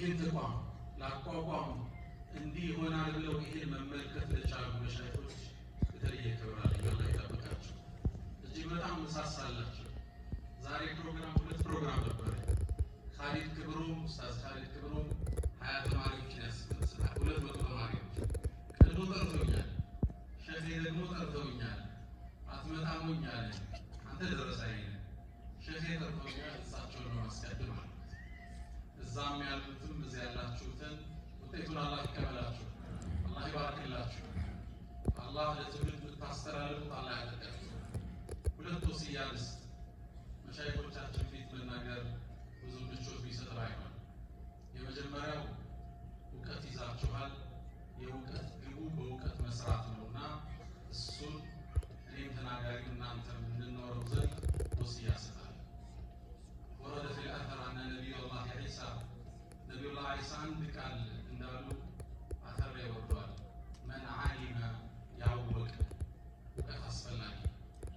ይህን ተቋም ላቋቋሙ እንዲህ ይሆናል ብለው ይህን መመልከት ለቻሉ መሻይኾች የተለየ ክብር አለኝ። አላህ ይጠብቃቸው። እጅግ በጣም እንሳሳላቸው። ዛሬ ፕሮግራም ሁለት ፕሮግራም ነበረ። ካሊድ ክብሮም፣ ኡስታዝ ካሊድ ክብሮም 20 ተማሪዎችን ያስመስላል፣ 200 ተማሪዎች ቀድሞ ጠርተውኛል። ሸኼ ደግሞ ጠርተውኛል። አትመጣሙኝ አለ። አንተ ደረሰ አይነ ሸኼ ጠርተውኛል። እሳቸውን ነው ማስቀድም አልኩት። እዛም ያሉትም እዚህ ያላችሁትን ውጤቱን አላህ ይቀበላችሁ፣ አላህ ይባርክላችሁ። አላህ ለትውልድ የምታስተላልፉት አላህ ያደርጋችሁ። ሁለት ወስያ ልስጥ። መሻይኾቻችን ፊት መናገር ብዙ ምቾት ቢሰጥ ባይሆን፣ የመጀመሪያው እውቀት ይዛችኋል። የእውቀት ግቡ በእውቀት መስራት ነውና እሱን እኔም ተናጋሪው እናንተም እንድንኖረው ዘንድ ወስያ እሰጣለሁ። ورد في الأثر أن نبي الله عيسى፣ ነቢዩላህ ዒሳ አንድ ቃል እንዳሉ አተር ላይ ወርዷል። من علم፣ ያወቀ፣ እውቀት አስፈላጊ፣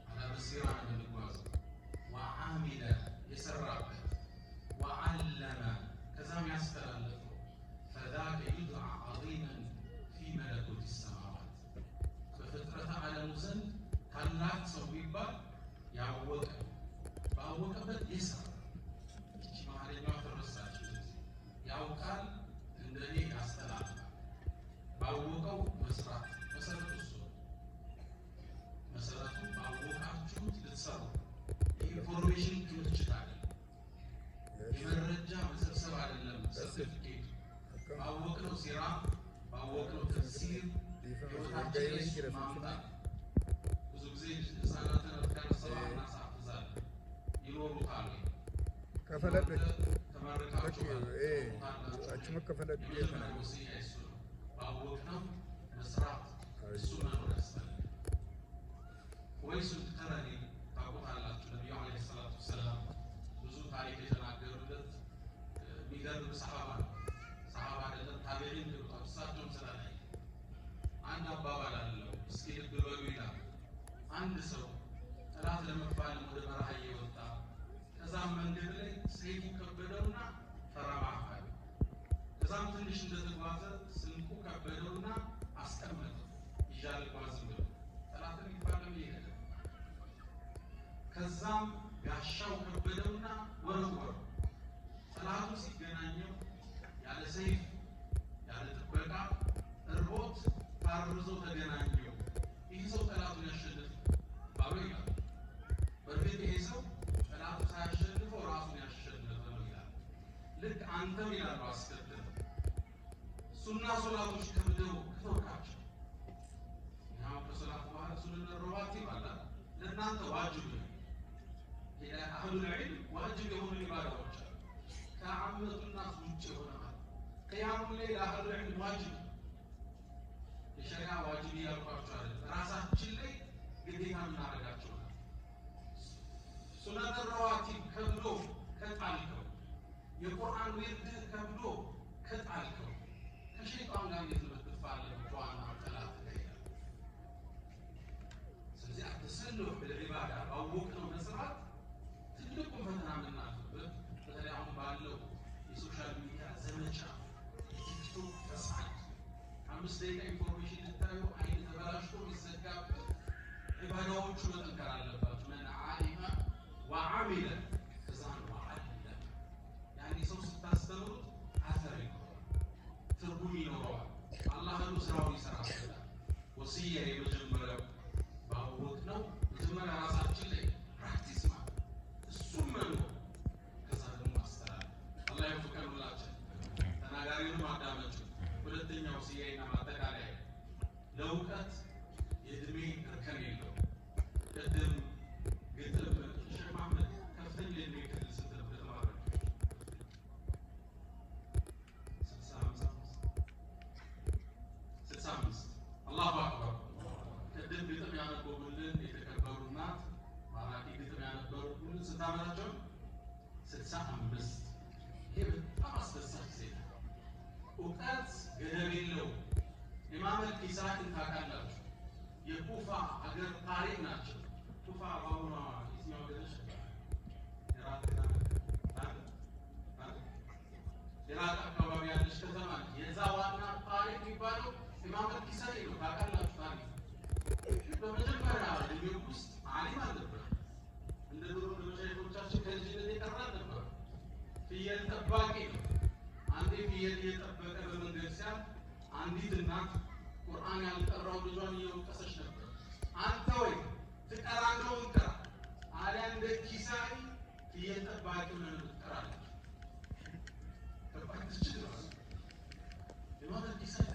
على بصيرة ነው የምንጓዘው። وعمل፣ የሰራበት፣ وعلم፣ ከዛም ያስተላለፈው፣ فذاك يدعى عظيما في ملكوت السماوات፣ በፍጥረተ ዓለሙ ዘንድ ታላቅ ሰው ቢባል ያወቀ፣ ባወቀበት የሰራ። እቺ መሀለኛዋ ትረሳች። ብዙ ጊዜ ያውቃል፣ እንደኔ ያስተላልፋል። ባወቀው መስራት መሰረቱ እሱ ነው። መሰረቱ ባወቃችሁት ልትሰሩ፣ የ information ክምችት አይደለም፣ የመረጃ መሰብሰብ አይደለም። ሰርቲፊኬቱ ባወቅነው ሲራ፣ ባወቅነው ተፍሲር ህይወታችን ላይ ማምጣት። ብዙ ጊዜ ህፃናትን أذكار الصباح እናሳፍዛለን። ይኖሩታል ወይ? Kafaladhu. ተመርቃችኋል። Achuma kafaladhu. የመጀመሪያው ወስያ እሱ ነው። ባወቅነው መስራት፣ እሱ መኖር ያስፈልጋል። ኡወይሱል ቀረኒ ታውቁታላችሁ። ነቢዩ عليه الصلاة والسلام ብዙ ታሪክ የተናገሩለት የሚገርም ሰሃባ ነው። ሰሃባ አይደለም፣ ታቢዒን ይሉታል። እሳቸውም ስላላይ አንድ አባባል አለው። እስኪ ልብ በሉ ይላል። አንድ ሰው ጠላት ለመፋለም ወደ በረሃ እየወጣ ከዛም መንገድ ላይ ሰይፉ ከበደውና ፈረማህ። ከዛም ትንሽ እንደተጓዘ ስንቁ ከበደውና አስቀመጠው። ይዤ አልጓዝም ብሎ ጠላትን ሊፋለም እየሄደ፣ ከዛም ጋሻው ከበደውና ወረወረው። ጠላቱ ሲገናኘው ያለ ሰይፍ፣ ያለ ጥበቃ፣ እርቦት ታርዞ ተገናኘው። ይህ ሰው ጠላቱን ያሸንፍ ባሉ ይላል። በእርግጥ ይሄ ሰው ጠላቱ ሳያሸንፈው ራሱን ያሸነፈ ነው ይላል። ልክ አንተም ይላሉ አስከትለው፣ ሱና ሶላቶች ከብደው ከተውካቸው፣ ያው ከሶላት በኋላ ሱነነ ረዋቲብ አለ፣ ለእናንተ ዋጅብ ነው። ለ أهل العلم ዋጅብ የሆኑ ኢባዳዎች አሉ። ከ عامة الناس ውጭ የሆነ ማለት قيام الليل ለ أهل العلم ዋጅብ፣ የሸሪዓ ዋጅብ እያልኳቸው አይደለም። ራሳችን ላይ ግዴታ የምናደርጋቸው ነው። ሱነነ ረዋቲብ ከብዶ ከጣልከው፣ የቁርአን ዊርድህ ከብዶ ከጣልከው፣ ከሸይጣን ጋር እንዴት ነው የምትፋለመው? ከዋናው ጠላት ጋር ይላል። ስለዚህ التسلح بالعبادة፣ ባወቅነው መስራት ትልቁን ፈተና የምናልፍበት፣ በተለይ አሁን ባለው የ social media ዘመቻ፣ የቲክቶክ ፈሳድ፣ 5 ደቂቃ information ልታዩ አይን ተበላሽቶ የሚዘጋበት፣ ዒባዳዎቹ መጠንከር አለባቸው። من علم وعمل ከዛን وعلم፣ ያኔ ሰው ስታስተምሩት አተር ይኖረዋል፣ ትርጉም ይኖረዋል። አላህ ስራውን ይሰራበታል። ወስያ የመጀመሪያው ባወቅነው መጀመሪያ ራሳችን ላይ practice ማለት፣ እሱም መኖር፣ ከዛ ደግሞ ማስተላለፍ። አላህ ይወፍቀን ሁላችን። ተናጋሪውንም አዳመጩ። ሁለተኛው ወስያዬና ማጠቃለያ፣ ለእውቀት የእድሜ እርከን የለውም። ቅድም ግጥም ሼህ መሐመድ፣ ከፍተኛ የእድሜ ክልል ስንት ነው ከተማሪዎች? 60፣ 55፣ 65። الله أكبر። ቅድም ግጥም ያነበቡልን የተከበሩ እናት፣ ማራኪ ግጥም ያነበቡልን ስንት ዓመታቸው? 65። ይሄ በጣም አስደሳች ዜና። እውቀት ገደብ የለውም። ኢማም አልኪሳኢን ታውቃላችሁ? የኩፋ ሀገር ታሪክ ናቸው። ኩፋ በአሁኗ የትኛው ሀገር ነች? ኢራቅ? ኢራቅ አካባቢ ያለች ከተማ ነች። የዛ ዋና ታሪክ የሚባለው ኢማም አልኪሳኢ ነው። ታውቃላችሁ ታሪክ። በመጀመሪያ እድሜው ውስጥ ዓሊም አልነበረም። እንደ ድሮ መሻይኾቻችን ከልጅነት የቀራ አልነበረም። ፍየል ጠባቂ ነው። አንዴ ፍየል እየጠበቀ በመንገድ ሲያልፍ አንዲት እናት ቁርአን ያልቀራው ልጇን እየወቀሰች ነበር። አንተ ወይ ትቀራ እንደው እንቅራ።